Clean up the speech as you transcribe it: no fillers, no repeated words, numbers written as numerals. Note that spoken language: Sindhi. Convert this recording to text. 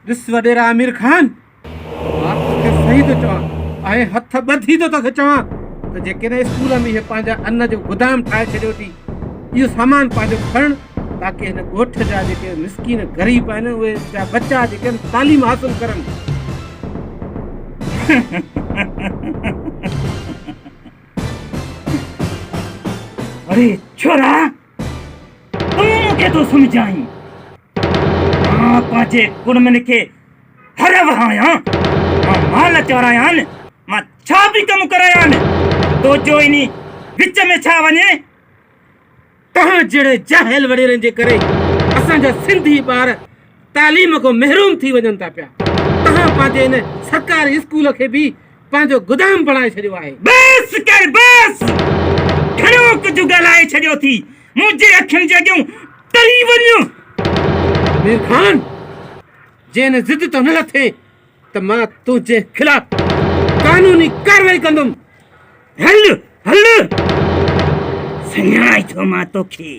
ڏس وڏيرا امير خان، مان توکي صحيح ٿو چوان ۽ هٿ ٻڌي ٿو توکي چوان ته جيڪڏهن اسڪول ۾ اهي پنهنجا ان جو گدام ٺاهي ڇڏيو ٿي، اهو سامان پنهنجو کڻ تاڪه هن ڳوٺ جا جيڪي مسڪين غريب آهن اهي جا ٻچا جيڪي آهن تعليم حاصل ڪرن. اڙي ڇورا تون مون کي ٿو سمجهائين مان پنهنجي ڪڙمين کي هر وهايان مان مال چورايان مان ڇا به ڪم ڪرايان تو جو انهي وچ ۾ ڇا وڃي. توهان جهڙي جاهل وڏيرن جي ڪري اسان جا سنڌي ٻار تعليم کان محروم ٿي وڃن ٿا پيا. توهان پنهنجي ان سرڪاري اسڪول کي به پنهنجو گدام بڻائي ڇڏيو آهي. بس ڪر بس! گهڻو ڪجهه ڳالهائي ڇڏيو ٿي. منهنجي اکين جي اڳيون ٽري وڃ. مير خان! جي ان ضد تان نه لٿين ته مان تنهنجي خلاف قانوني ڪارروائي ڪندم. هل هل! سڃاڻان ٿو مان توکي.